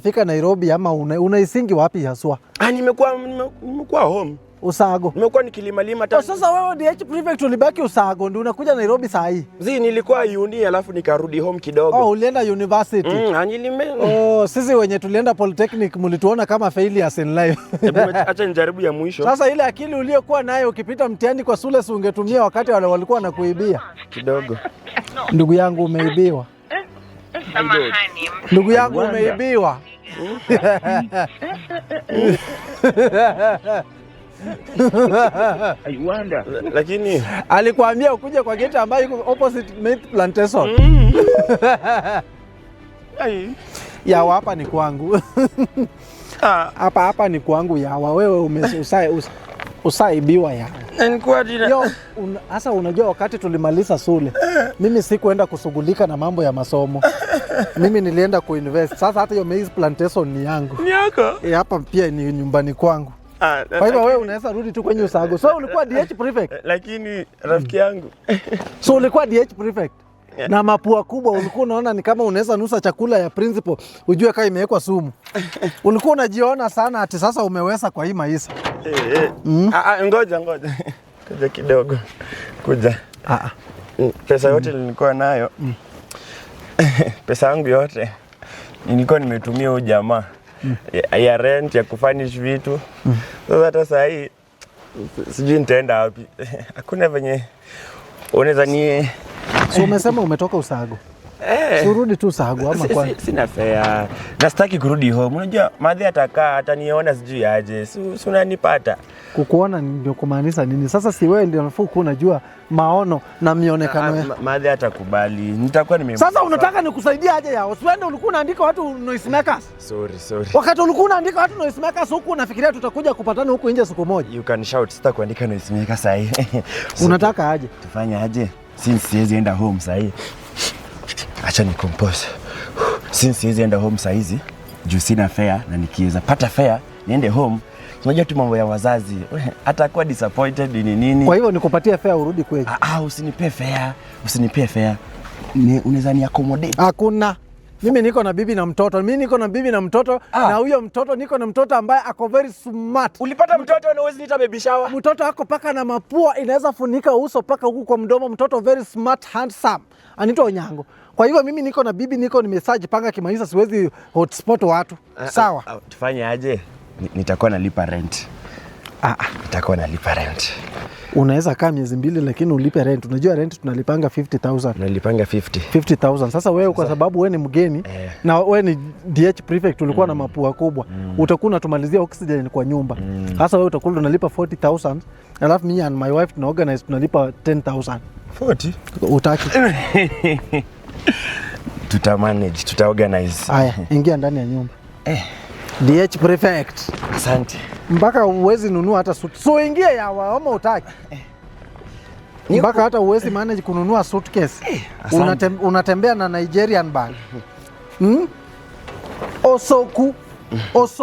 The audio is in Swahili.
Fika Nairobi ama unaisingi wapi haswa? Ah, nimekuwa home. Ushago. Nimekuwa nikilimalima Oh, hata sasa wewe DH prefect ulibaki Ushago ndio unakuja Nairobi saa hii? Zi, nilikuwa uni alafu nikarudi home kidogo. Oh, ulienda university. Ah, nilime. Oh, sisi wenye tulienda polytechnic mlituona kama failures in life. Hebu acha nijaribu ya mwisho. Sasa ile akili uliyokuwa nayo ukipita mtihani kwa shule si ungetumia wakati wale walikuwa wanakuibia? Kidogo. Ndugu yangu, umeibiwa. Samahani. Ndugu yangu, Wonder. umeibiwa. I wonder. Lakini Alikuambia ukuje kwa gate ambayo iko opposite Maize Plantation. Ai. Yawa, hapa ni kwangu. Ah, Hapa ni kwangu, yawa. Wewe usaibiwa, yawa. Nilikuwa jina. Yo, hasa unajua wakati tulimaliza shule, mimi sikuenda kushughulika na mambo ya masomo. Mimi nilienda kuinvest. Sasa hata hiyo maize plantation ni yangu. Ni yako? E, hapa pia ni nyumbani kwangu. Ah, Kwa hivyo wewe unaweza rudi tu kwenye ushago. So ulikuwa DH prefect? Lakini rafiki yangu. So ulikuwa DH prefect? Yeah. Na mapua kubwa ulikuwa unaona ni kama unaweza nusa chakula ya principal ujue kama imewekwa sumu. Ulikuwa unajiona sana ati sasa umeweza kwa hii maisha. Eh, eh. Ah, ah, ngoja ngoja. Kuja kidogo. Kuja. Ah, ah. Pesa yote nilikuwa nayo. Pesa yangu yote nilikuwa nimetumia huyu jamaa ya rent, ya kufurnish vitu. Sasa hata saa hii sijui nitaenda wapi. Hakuna venye unaweza ni So umesema umetoka ushago. Eh. So urudi tu ushago ama kwani? Sina fare na sitaki kurudi home. Unajua madhe atakaa ataniona sijui aje. Si unanipata? Kukuona ndio kumaanisha nini? Sasa si wewe ndio unafaa kuwa unajua maono na mionekano ya. Madhe atakubali. Nitakuwa nime Sasa unataka nikusaidie aje yao? Si wewe ndio ulikuwa unaandika watu noisemakers? Sorry, sorry. Wakati ulikuwa unaandika watu noisemakers huku unafikiria tutakuja kupatana huku nje siku moja. You can shout, sitakuandika noisemaker saa hii. So, Unataka aje? tufanye aje? Since siwezi enda home saa hii. Acha ni compose. Since siwezi enda home saa hizi juu sina fare na nikiweza pata fare niende home. Unajua tu mambo ya wazazi. Atakuwa disappointed ni nini? Kwa hivyo nikupatie fare urudi kwetu? Ah, ah, usinipe fare, usinipe fare. Unaweza ni accommodate. Hakuna. Mimi niko na bibi na mtoto. Mimi niko na bibi na mtoto. Ah. Na huyo mtoto, niko na mtoto ambaye ako very smart. Ulipata mtoto na huwezi niita baby shower? Mtoto ako paka na mapua inaweza funika uso paka huku kwa mdomo. Mtoto very smart, handsome. Anaitwa Onyango. Kwa hivyo mimi niko na bibi, niko nimeshajipanga kimaisha, siwezi hotspot watu. Sawa. Ah, ah, tufanye aje? Nitakuwa nalipa rent. Ah, ah. Nitakuwa nalipa rent. Unaweza kaa miezi 2 lakini ulipe rent. Unajua rent tunalipanga 50,000. Nalipanga 50. 50,000. Sasa wewe kwa sababu wewe ni mgeni na wewe ni DH prefect, ulikuwa na mapua kubwa, utakuwa unatumalizia oxygen kwa nyumba. Sasa wewe utakuwa unalipa 40,000 alafu me and my wife tuna organize tunalipa 10,000. 40? Utaki? Tuta manage, tuta organize. Haya, ingia ndani ya nyumba. Eh. DH prefect. Asante. Mpaka uwezi nunua hata suit. So ingia yawa ama utaki? Mpaka hata uwezi manage kununua suitcase. Asante. Unatembea na Nigerian bag. Osoku. Osofi.